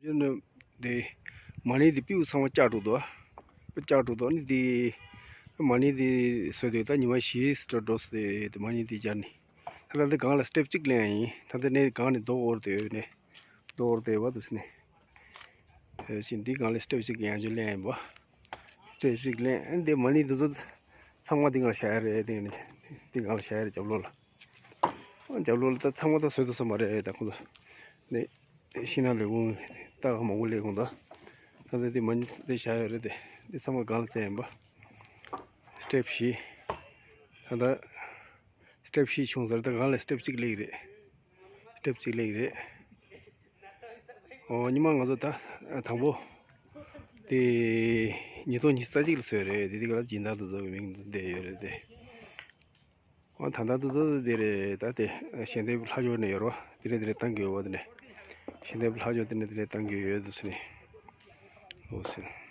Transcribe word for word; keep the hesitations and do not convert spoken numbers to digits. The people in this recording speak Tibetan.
ཡོད་ནི་དེ་མ་ཎི་དེ་པིའུ་ཚང་མ་བཅག་འགྲོ་འདུག་པིའུ་བཅག་འགྲོ་འདུག་ནི་དེ་མ་ཎི་དེ་བཟོས་དུས་ད་ཉི་མ་བཞི་སྟོར་འགྲོ་སྟེ་དེ་མ་ཎི་དེ་སྦྱར་ནི། ད་ལྟ་འདི་སྒང་ལ་སི་ཊེབ་གཅིག་ལེན་ཡིན། ད་ལྟ་ནས་སྒང་ནས་རྡོ་འོར་དེ་ཡོད་ནས་རྡོ་འོར་དེ་བ་དུ་སི་ནས་ཨེ་ཅི་འདི་སྒང་ལ་སི་ཊེབ་གཅིག་ཡང་ཅིག་ལེན་ཡིན་པ། སི་ཊེབ་གཅིག་ལེན་འདི་མ་ཎི་འདི་ཚོ་ཚང་མ་འདི་སྒང་བཞག་ཡ་རེད། འདི་ནས་འདི་སྒང་ལ་བཞག་ཡ་རེད། རྒྱབ་ལོགས་ལ། རྒྱབ་ལོགས་ལ་ད་ཚང་མ་ད་བཟོས་ཐུབ་ས་མ་རེད། ད་ཁོང་ཚོ་ནས་ཤིང་ནགས་ལས་ཁུངས་ཏག་མང་པོ་ལས་ཁུངས་ད། ད་ལྟ་འདི་མ་ཎི་འདི་བཞག་ཡོད་རེད་དེ། འདི་ཚང་མ་སྒང་ལ་བཙལ་ཡིན་པ། སི་ཊེབ་བཞི། ད་ལྟ་སི་ཊེབ་བཞི་བྱུང་ཟེར། ད་སྒང་ལ་སི་ཊེབ་གཅིག་སླེབས་རེད། སི་ཊེབ་གཅིག་སླེབས་རེད། ཨོ་ཉི་མ་ང་ཚོ་ད་དང་པོ་དེ་ཉིས་སྟོང་ཉི་ཤུ་རྩ་གཅིག་ལ་བཟོས་རེད། དེ་དེ་ག་ལ་སྦྱིན་བདག་དེ་ཚོ་གི་མིང་འདི་ཡོད་རེད་དེ། ཨོ་ད་ལྟ་དེ་ཚོ་དེ་རེད། ད་དེ་ཞལ་འདེབས་ལྷག་ཞོར་ནས་ཡོད་རོ། དེ་ནས་དེ་ནས་བཏང་གི་ཡོད་པ། དེ་ནས་ཞལ་འདེབས་ལྷག་ཞོར་དེ་ནས་དེ་ནས་བཏང་གི་ཡོད་དུ་ཟེར་ནས། ཨོ་ཟེར།